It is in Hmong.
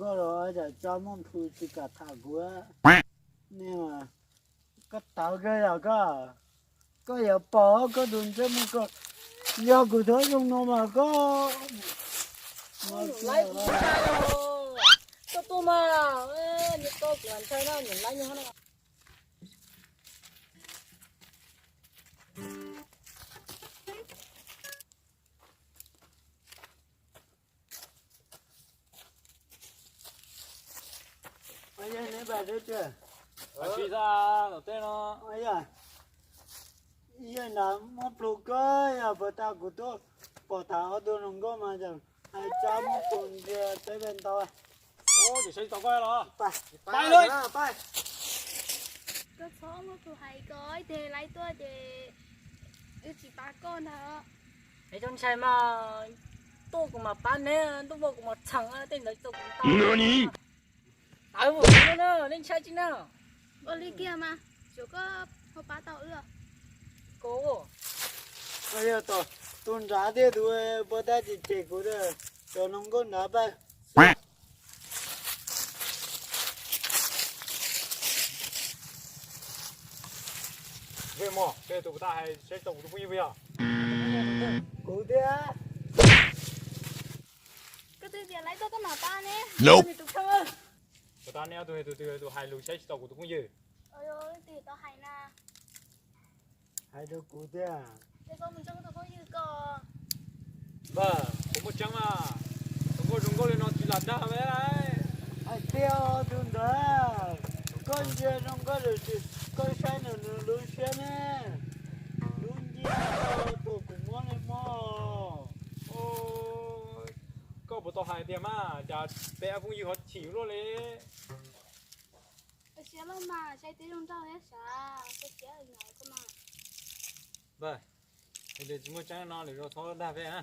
Koj los ua cas tso muaj plhu tsis kam tham kuv? Nej mas, koj tawv kawg yog koj, koj yuav pom koj tus ntsej muag koj, yog kuv thov zoo no mas koj, koj tuaj mas, nws tau kuv ntshai no nws laiv nyob no. Yog neb pais deb tsi? Tsis tau, tom tej no. Yog nrad muaj plhu kawg yog puas tas kuv tuaj pom tham ob tug hluas nkauj mas hais tso muaj plhu ntsia peb pem ntau. Ces saib tsis tau koj los. Pais, pais, pais. Koj txhob muab kuv hais ko, ib teg laiv tuaj ces wb tsis pab koj ntag. Es txhob ntshai mas, tuaj kuv mam pab neb, tuaj muaj kuv mam txheem, tej ntawd tsis tau kuv tau. Tawv vim no na, nej ntshai tsis na? Ua li kiag mas, tsuav koj ho pab tau wb. Ko, yog tus nrad thiab tus puas tas cem cem kuv, cov hluas nkauj nrad pab. Vej mog, koj tus puas tas hais saib tau kuv tus phooj ywg puas yog? Kuv thiab. Koj twb tias laiv tuaj koj mam pab ne. Nws tus kheej. Puas tas nej ob tug tus twg tus hais lus saib tsis tau kuv tus phooj ywg? Leej twg tau hais na? Hais rau kuv thiab. Ces koj mus ntsib koj tus phooj ywg ko. Npawg, kuv muaj tseeb mas, tus nkauj zoo nkauj li no tsis lam dag me lawm. Hais tias tus ntawd, koj ntsia zoo nkauj lawm tsis, koj saib nws nws lub siab ne, lub ncia thaum kuv muab li mog. Koj puas tau hais tiag mas, cas peb ob phooj ywg ho chim luaj li. Siab loj mas, saib twb zoo nraug thiab sav, koj siab heev koj mas. Npawg, yog tias tsis muaj tseeb no lwm zaus txhob dag peb na.